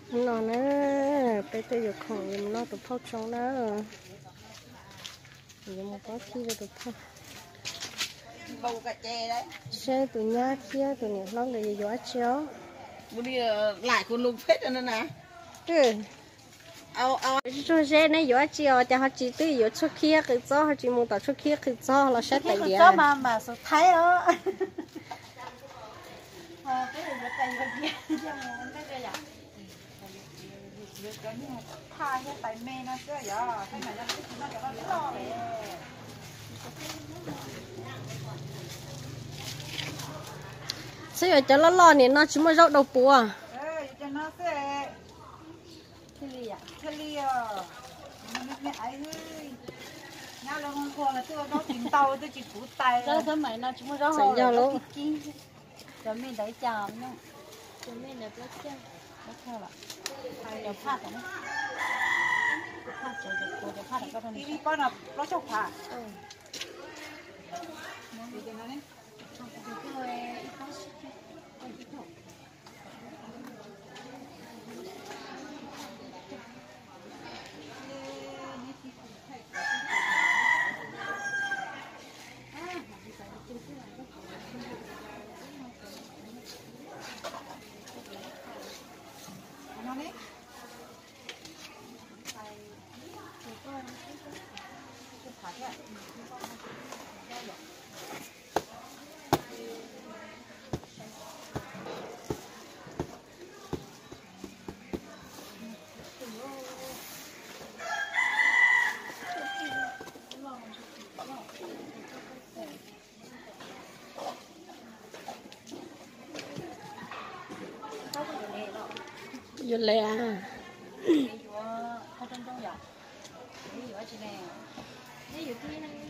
No na, peb twb yuav khoom yuav mus noj tus phauj tsoo na. Yuav mus pob kij rau tus phauj. Seb tus nyab thiab tus niam hlob nkawd yuav yuav dab tsi os. Tsuag zeb neb yuav dab tsi os, cas ho tsis twb yuav tshuaj khib qws txob, ho tsis mus tom tshuaj khib qws txob los saib tais diav. Xwb yuav cov loj loj nim no tsis muaj zaub dau puav. Txawm yog lub Yuav le a.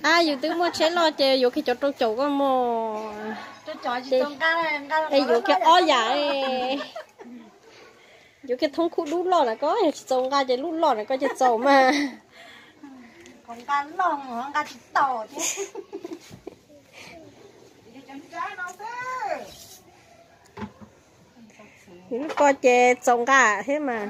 A, yus twb muaj tsheb loj ces yuav kiag cov rau caum koj mog. Es yuav kiag ob yam, yuav kiag thoob khub dub loj na koj, yog tsis txaus nqa ces lub loj na koj ces txaus mas. Lub ko ces txaus nqa thiab mas.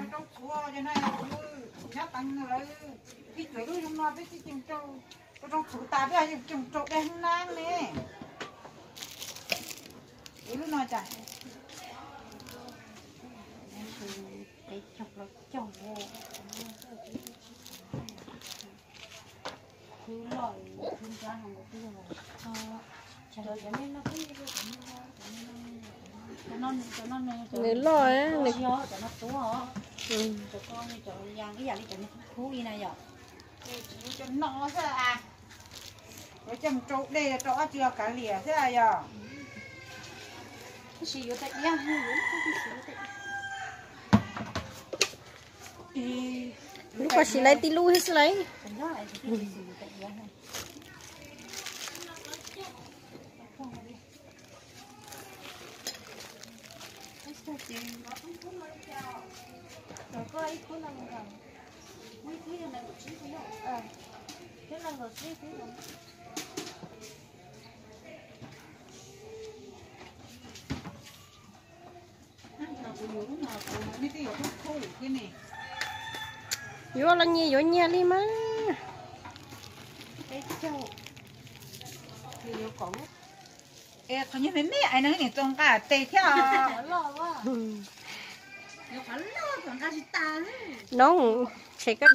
Nws loj, cov no xwb, cov dej rau ob tsi kav liam xwb yog. Lub ko sim laiv tib lub xwb lauj. Yuav los nyias yuav nyias li mas. Qhov nyuag me me es nws txaus nqa tes thiab. Noo, tshem koj.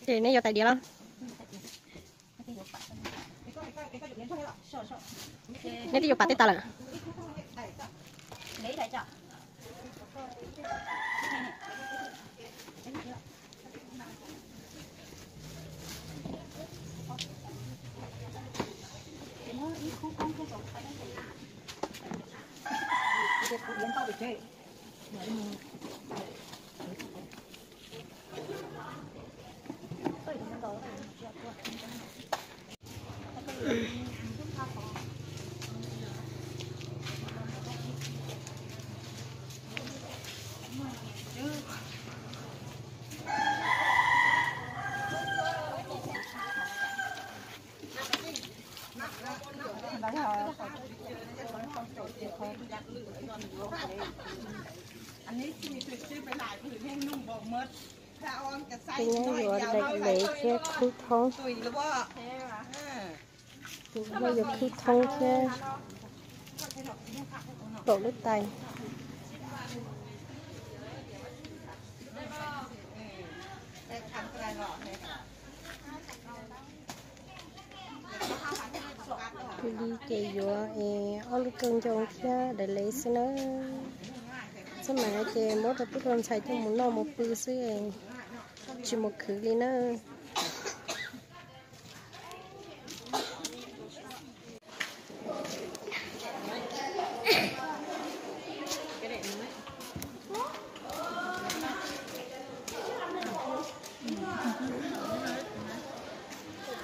Ces neb yuav tais diav los? Neb twb yuav pam tej tas lawm. Peb nyob yuav daim lev thiab khwb thoob. Tus no yuav khwb thoob thiab kaum lub tais. Li ces yuav es ob lub kawg ncoo thiab daim lev xwb na. Xab mav ces muab rau tub rau ntxhais coj mus noj mus pw xwb, tsis mus khwv li na.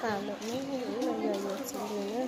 Tas lawm ne, ib no yog yuav txiv lws na.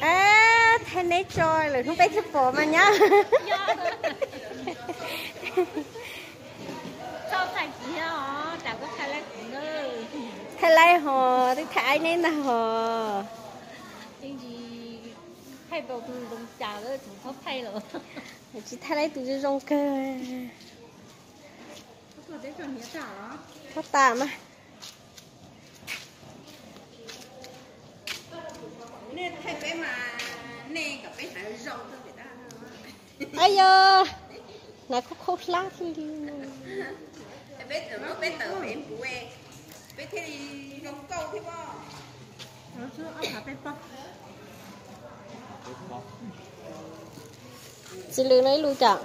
Ab, thaij neb tso lwm hnub peb thiaj pom mas nyab. Thaij laib hos, twb thaij aib neb ntag hos. Tsis thaij laib tus zoo zoo kawg. Thaij tas mas. Ab yog, hnav khaub khaub hlab thiab li. Txiv lws no ib lus cas?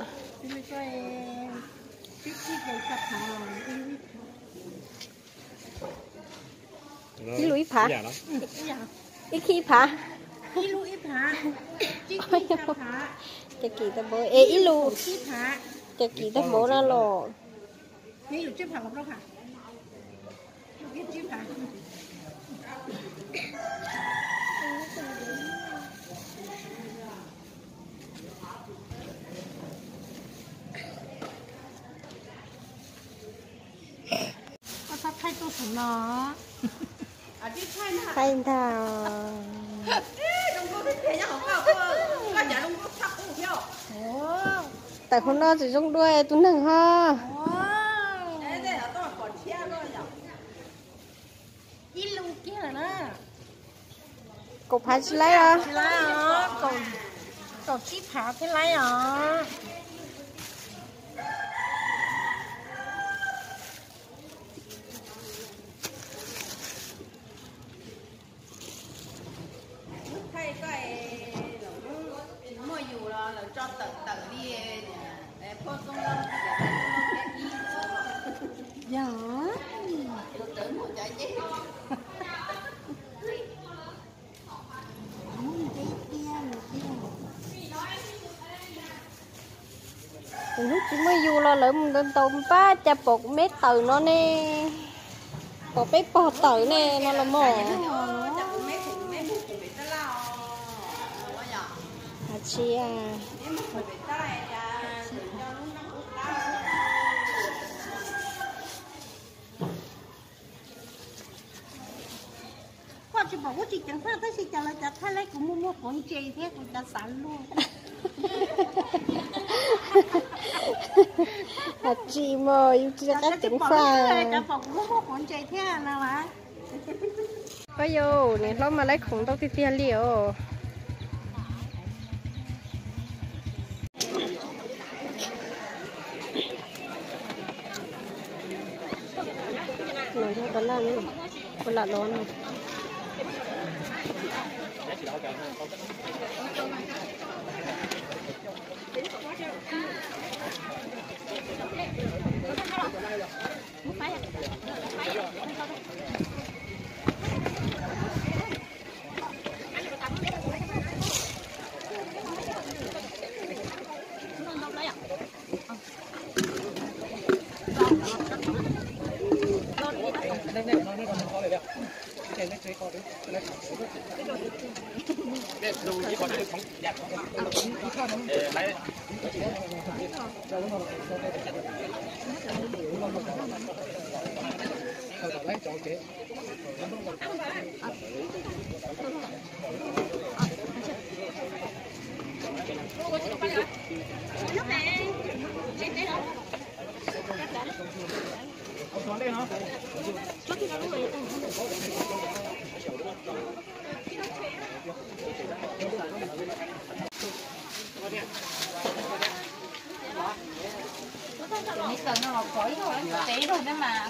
Ib lus ib phav. Ib khib ib phav. Cas kim tau npaum, es ib lus, cas kim tau npaum no los? Koj txhob thaij tuaj saum no. Thaij ntag. Tawm hauv no tseem zoo dua tus neeg ho. Ib lus kiag lawm na. Kaum phav tsis laib os. Tsis laib os, kaum, kaum tsib phav thiaj laib os. Lub thaij koj es lawv muaj yus los lawv tso tawm tawm li, phauj Txooj Lauj, yog, tus hnub tsis muaj yus los lawv mus ntaus ntaus npab cas pom kuv me tawm no ne, pom peb pog tawm ne no los mog. Tsis, koj tsis pom kuv tsis ceev faj tab sis cas lawv cov thaij laib kuv muaj muaj quav ntse thiab kuv cov xav luag. Tsis mog, yus tsis rov qab ceev faj. Cov pom kuv muaj muaj quav ntse thiab no mas. Ua yus niam hlob mas laib khoom ntau tiag tiag li os. Ua lam los no.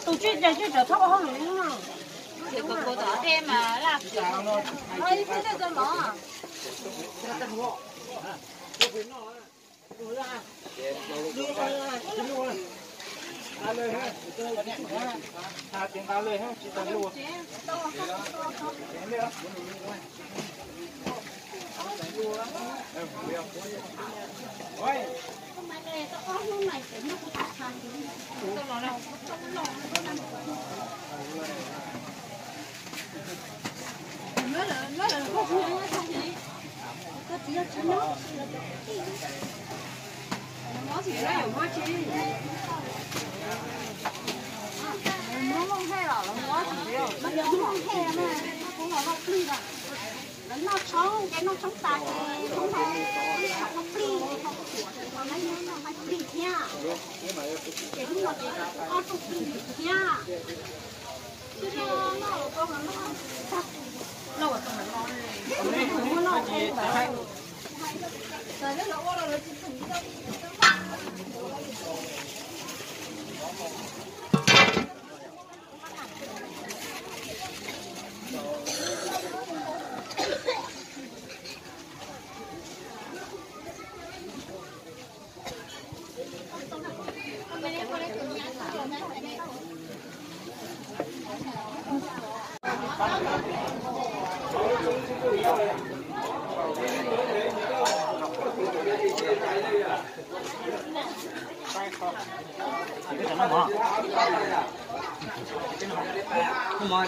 Tus tswj ces tswj tawm thob ua hauj lwm no. Tus kuv kuv tom tej mas laj. Lawv noj tshoob ces noj tshoob tas ces hnub no noj plig, noj plig thiab. Ces hnub no ces ob rooj plig thiab.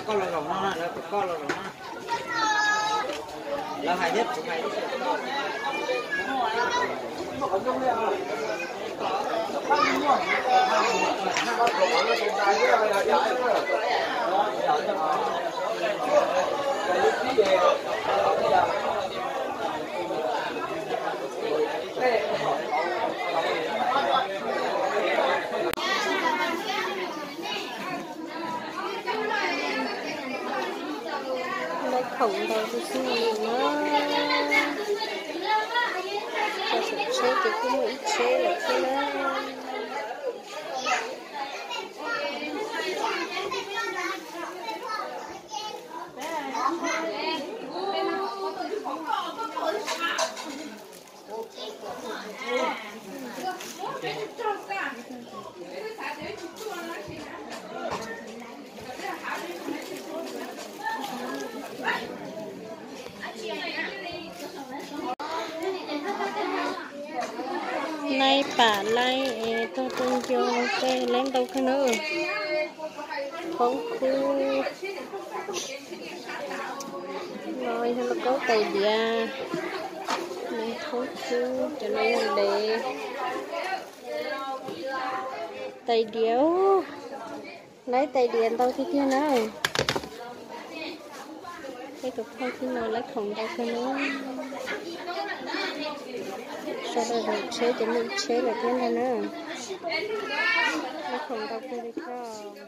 Koj los zaum no, lawv kom koj los zaum no. Lawv hais thiab kuv hais. Lawv khoom ntau tus xwb na. Tsheb ces kuj muaj ib tsheb lawm thiab na. Laib pam laib es tog tus ncoo tej laib ntau kawg na. Thoob kub no yog lauj kaub tais diav, thoob kub, cov no yog dev. Tais diav, laib tais diav ntau tiag tiag na. Peb tus phauj tib no laib khoom ntau kawg na. Sawv daws zaum tsheb ces muaj ib tsheb lawm thiab ntag na. Laib khoom ntau kawg li thiab.